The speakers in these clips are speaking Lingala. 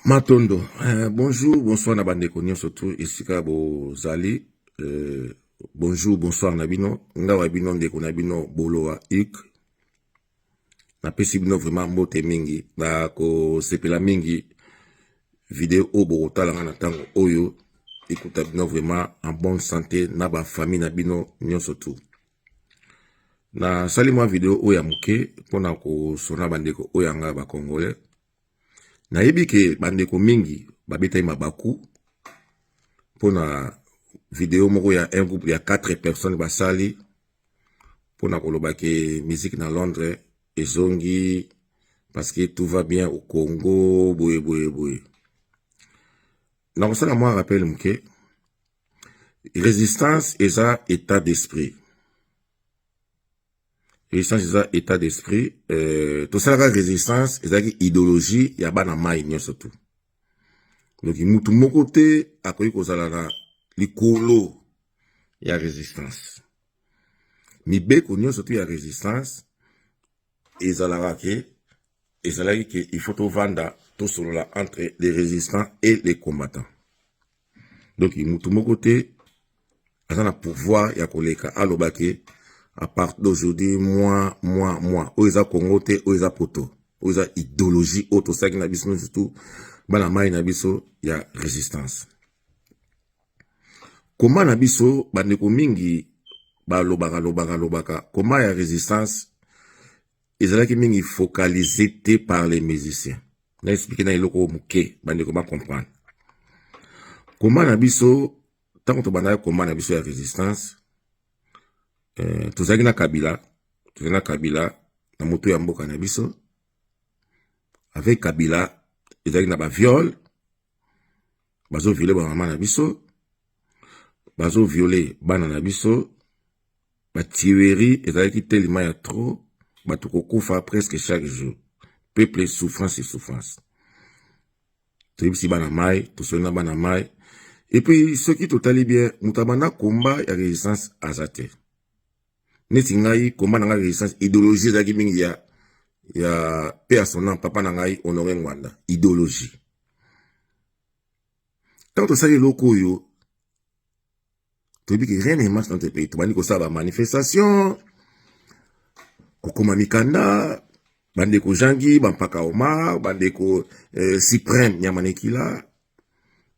Matondo. Bonjour, bonsoir na bandeko nyonso tu esika bozali. Bonjour, bonsoir na bino. Nga wa bino ndeko na bino Bolowa Hugues. Napesi bino vraiment mbote mingi na kosepela mingi video oyo bokotala nga na ntango oyo ekuta bino vraiment en bonne santé na ba famille na bino nyonso tu. Nasali mwa video oyo ya moke mpona kosona bandeko oyo ya nga ba Congolais. Nayebi ke bandeko mingi babetaki mabaku mpona video moko ya un groupe ya 4 personnes basali mpona koloba ke musique na Londres ezongi parce que tout va bien au Congo, boye boye boye. Nakosala mwa rappel moke. Résistance eza état d'esprit. Résistance eza état d'esprit. Tosalaka résistance ezalaki idéologie ya bana mai nyonso tu. Donc mutu moko te akoki kozala na likolo ya résistance. Mibeko nyonso tu ya résistance ezalaka ke ezalaki ke il faut tovanda, tosolola entre les résistants et les combattants. Donc mutu moko te aza na pouvoir ya koleka aloba ke à partir d'aujourd'hui, moi, moi, moi. Oyo eza Congo te, oyo eza poto, oyo eza idéologie oyo tosalaki na biso nyonso tu bana mai na biso ya résistance. Koma na biso, bandeko mingi balobaka lobaka lobaka, koma ya résistance ezalaki mingi focalisé te par les musiciens. Na expliquer na eloko moke, bandeko bacomprendre. Koma na biso, ntango tobandaki koma na biso ya résistance, tozalaki na Kabila, tozalaki na Kabila na moto ya mboka na biso. Avec Kabila ezalaki na baviol, bazoviole bamama na biso, bazoviole bana na biso, batuerie ezalaki telema ya trop, bato kokufa presque chaque jour, peuple souffrance et souffrance. Toyebisi bana mai, tosoli na bana mai. Et puis soki totali bien, moto abanda komba ya résistance aza te neti ngai. Komba na ngai résistance, idéologie ezalaki mingi ya pe ya son papa na ngai Honoré Ngbanda. Idéologie, ntango tosali eloko oyo, toyebi ke rien ne marche dans notre pays. Tobandi kosala bamanifestation, kokoma mikanda, bandeko Jangi Bampaka Omar, bandeko Cyprien Nyamanekila,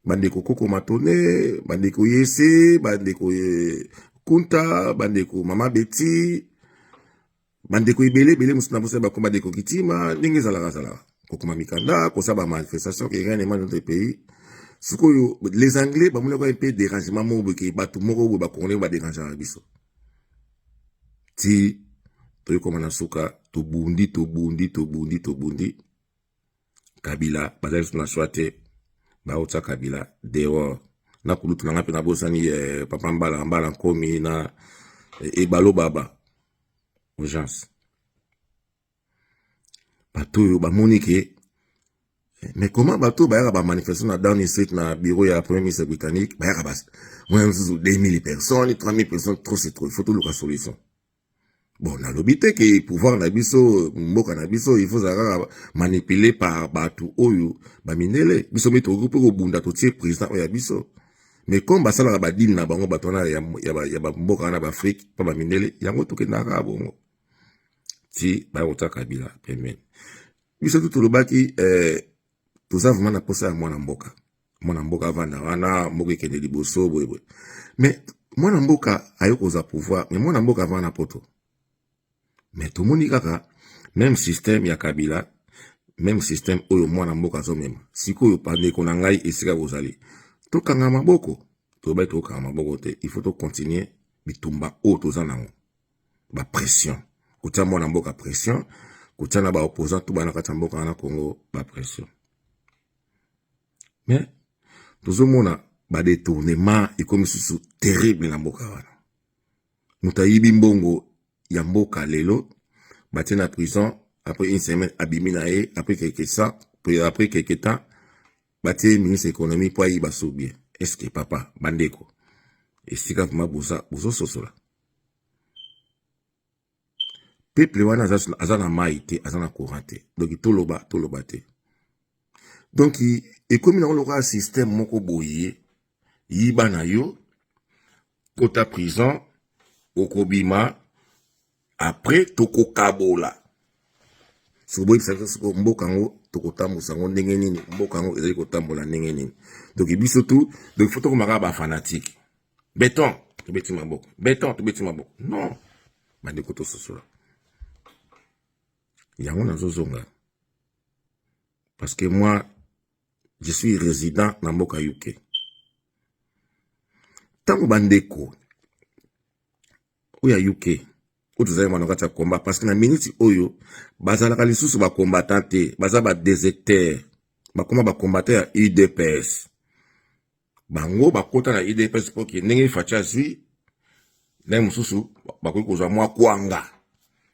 bandeko Koko Matone, bandeko Yese, bandeko Kunta, bandeko Mama Beti, bandeko ebele ebele mosusu na bosa bakoma, bandeko Kitima, ndenge ezalaka zalaka, kokoma mikanda, kosala bamanifestation ke rien ne marche dans notre pays. Sikoyo les Anglais bamonaka mpe dérangement moko boye, bato moko boye bacongolais badérangeaka biso ti toyokoma na suka. Tobundi, tobundi, tobundi, tobundi. Kabila bazali so na choix te, baotia Kabila dehors. Na kulutu na nga mpe nabosani, papa Mbala Mbala Nkomi na Ebalo Baba Urgence. Bato oyo bamoni ke mais comment bato bayaka bamanifestation na Downing Street, na bureau ya premier ministre britannique, bayaka mwana mosusu 2000 personnes, 3000 personnes? Trop, c'est trop, il faut toluka solution. Bon, nalobi te ke pouvoir na biso, mboka na biso, il faut zala kaka manipulé par bato oyo bamindele. Biso mpe tokoki mpe kobunda, totie président oyo ya biso. Mais comme basalaka badeal na bango, bato wana ya bamboka wana baafrike mpa bamindele, yango tokendaka kaka bongo ti baya kotia Kabila pembeni. Biso tu tolobaki toza vraiment na posa ya mwana mboka, mwana mboka avanda wana, mboka ekende liboso boyeboye. Mais mwana mboka aye kozwa pouvoir, mais mwana mboka avanda na poto. Mais tomoni kaka même système ya Kabila, même système oyo mwana mboka azomema sikoyo. Bandeko na ngai, esika bozali, tokanga maboko? Tobai tokanga maboko te. Il faut tocontinue bitumba oyo toza nango, bapression, kotia mwana mboka pression, kotia na baopposant to bana kati ya mboka wana Congo bapression. Mais tozomona badétournement ekomi susu terrible na mboka wana. Moto ayibi mbongo ya mboka lelo, batie na prison, après une semaine abimi na ye, après quelque ça, après quelque temps batie ministre économie mpo ayiba so bien. Est ce que papa, bandeko, esika vraiment boza, bozososola peuple wana aza na mai te, aza na courant te? Donc toloba, toloba te. Donc Ekomi nango lokola système moko boye, yiba na yo, kota prison, okobima, après tokokabola. Soki boyebisa biso sikoyo mboka yango tokotambusa yango ndenge nini, mboka yango ezali kotambola ndenge nini. Donc biso tout, donc faut tokoma kaka ba fanatique. Beton, tobeti maboko. Beton, tobeti maboko. Non. Bandeko tososola. Yango nazozonga. Parce que moi, je suis résident na mboka UK. Ntango bandeko oyo ya UK oyo tozali mwana kati ya combat, parce que na minute oyo bazalaka lisusu ba combattant te, baza ba déserteur, bakoma ba combattant ya UDPS. Bango bakota na UDPS mpo ke ndenge Fatshi azwi ndenge mosusu bakoki kozwa mwa kwanga,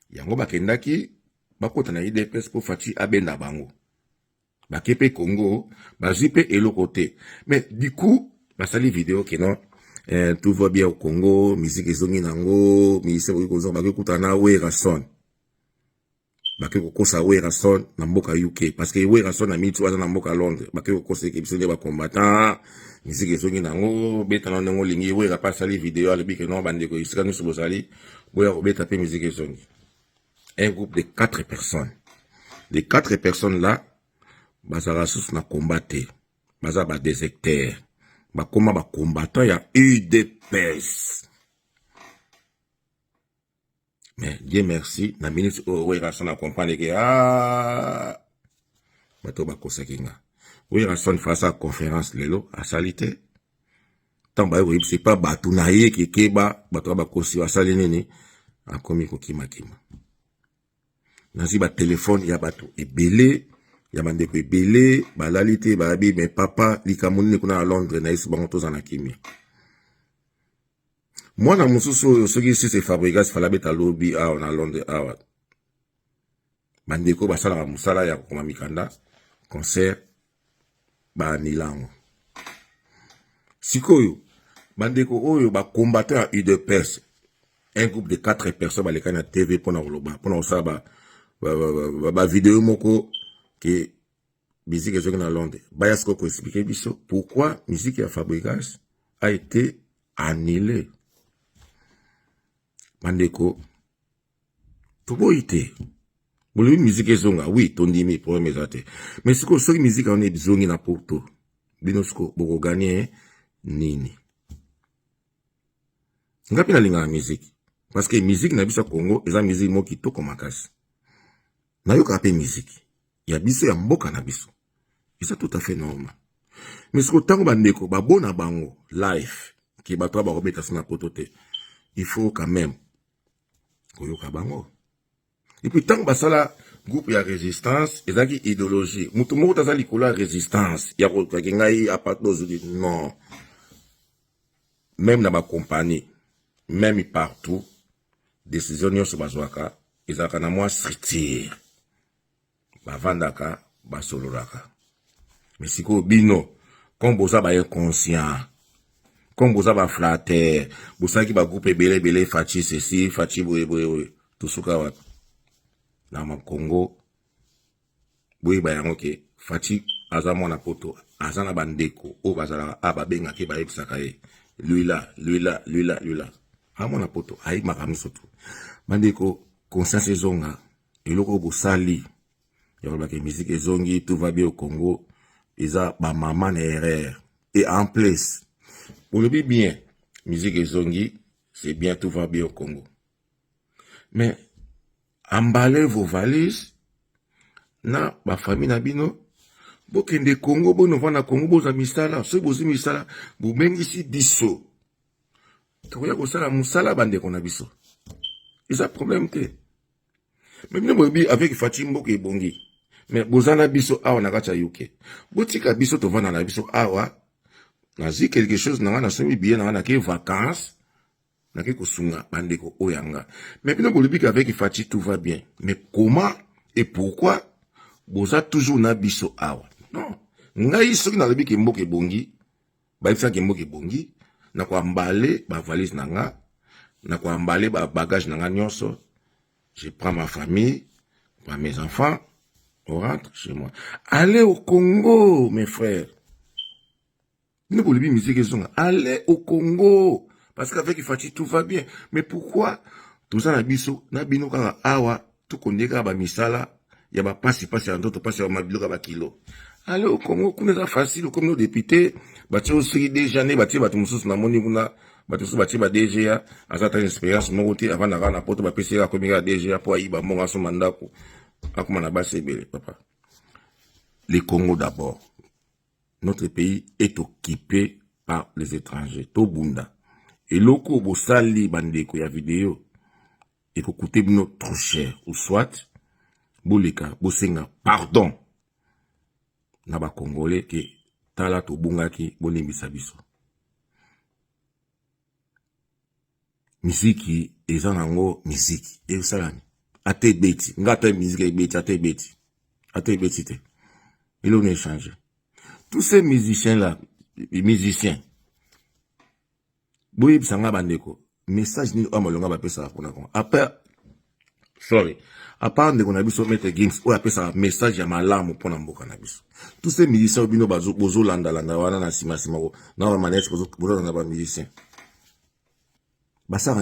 yango bakendaki bakota na UDPS mpo Fatshi abenda bango. Bake mpe Congo bazwi mpe eloko te, mais du coup basali video ke non, tout va bien au Congo, musique ezongi nango, musicien bakoki kozonga, bakoki kutana na Werrason, bake kokosa Werrason na mboka UK, parce que Werrason na miniti aza na mboka Londres. Bake kokosa eke biso nde bacombattant, musique ezongi nango, beta na ndenge olingi. Wera mpe asali video, alobi ke non, bandeko esika nyonso bozali, boya kobeta mpe musique ezongi. Un groupe de quatre personnes, les quatre personnes là bazalaka susu na combat te, baza badéserteur, bakóma bacombattant ya UDPS. Mais Dieu merci, na minute oyo Werrason na comprendre ke ah, bato bakosaki nga. Werrason face à conférence lelo asali te. Ntango baye koyebisa epa bato na ye kekeba, bato bakosi, asali nini? Akomi kokimakima. Nazwi batelefone ya bato ebele, ya bandeko ebele balali te, bayabi me papa, likambo nini kuna na Londres? Nayesi bango toza na kimia. Mwana mosusu oyo soki sise Fabregas fala abeta lobi awa na Londres awa, bandeko basalaka mosala ya kokoma mikanda, concert baanilango. Sikoyo bandeko oyo bacombattant ya UDPS, un groupe de quatre personnes, balekani na TV mpona koloba, mpona kosala bavideo moko ke musique ezongi na Londres. Baya sikoyo koexpliquer biso pourquoi musique ya Fabregas a été annulée. Bandeko, toboyi te, bolobi musique ezonga, oui, tondimi, problème eza te. Mais sikoyo soki musique wana ezongi na Poto, bino sikoyo bokogagner nini? Nga mpe nalingaka musique, parce que musique na biso ya Congo eza musique moko kitoko makasi. Nayokaka mpe musique ya biso, ya mboka na biso, eza tout à fait normal. Mais sikoyo ntango bandeko babona bango live ke bato oyo bakobeta so na Poto te, il faut quand même koyoka bango. Et puis ntango basala groupe ya résistance, ezalaki idéologie. Moto moko taza likolo ya résistance ya kokaki ngai apart ozwi non, même na bacompagnie, même partout, décision nyonso bazwaka ezalaka na mwa structure, bavandaka, basololaka. Mais sikoyo bino, comme boza bainconscient, comme boza baflatteur, bosalaki bagroupe ebele ebele, Fatshi ceci, Fatshi boye boye boye, tosuka wapi na makongo? Boyeba yango ke Fatshi aza mwana Poto, aza na bandeko oyo bazalaka a babengaki, bayebisaka ye lui là, lui là, lui là, lui là. Aza mwana Poto, ayebaka nyonso tu. Bandeko, conscience ezonga. Eloko oyo bosali ya kolobaka musique ezongi, tout va bien au Congo, eza bamama na erreur. Et en plus bolobi bien musique ezongi, c'est bien, tout va bien au Congo, mais emballez vos valises na bafamille na bino, bokende Congo, bonovanda Congo, bozwa misala. Soki bozwi misala, bobengisi biso, tokoya kosala mosala. Bandeko na biso, eza problème te. Mais bino boyebi avec Fatshi mboka ebongi, mais boza na biso awa na kati ya UK, botika biso tovanda na biso awa. Nazwi quelque chose na ngai, nasombi billet na ngai, nake vacance, nake kosunga bandeko oyo ya nga. Mais bino bolobi qu'avec Fatshi tout va bien, mais comment et pourquoi boza toujours na biso awa? Non, ngai soki nalobi ke mboka ebongi, bayebisaki mboka ebongi, na koemballer bavalise na nga, na koemballer babagage na nga nyonso, je prends ma famille, prends mes enfants. On rentre chez moi. Allez au Congo, mes frères. Bino bolobi musique ezonga. Allez au Congo. Parce qu'avec Fatshi, tout va bien. Mais pourquoi toza na biso na bino kaka awa, tokonde kaka bamisala ya bapasi, pasi ya nzoto, pasi ya mabiloko ya bakilo? Allez au Congo, kuna eza facile. Okomi no député, batie soki déjà nde batie bato mosusu. Namoni kuna bato mosusu batie ba DGA, aza ata expérience moko te, avandaka na Poto, bapesi ye, akomi kaka DGA mpo ayiba mbongo, asomba ndako, akoma na basi ebele. Papa, le Congo d'abord. Notre pays est occupé par les étrangers. Tobunda. Eloko bosali, bandeko ya video, ekokute bino trop cher. Ou soit boleka, bosenga pardon na Bacongolais ke tala, tobungaki, bolimbisa biso. Miziki eza nango, miziki esalani, ata ebeti nga, ata miziki ebeti, ata ebeti, ata ebeti te, eloko na échange. Tous ces musiciens là, musiciens, boyebisa nga, bandeko, message nini oyo malonga bapesaka mpona Kongo? Après, sorry, à part ndeko na biso Maître Gims oyo apesaka message ya malamu mpona mboka na biso, tous ces musiciens oyo bino bozolandalanda wana na nsima nsima na bamanete, bozolanda bamusicien basaka.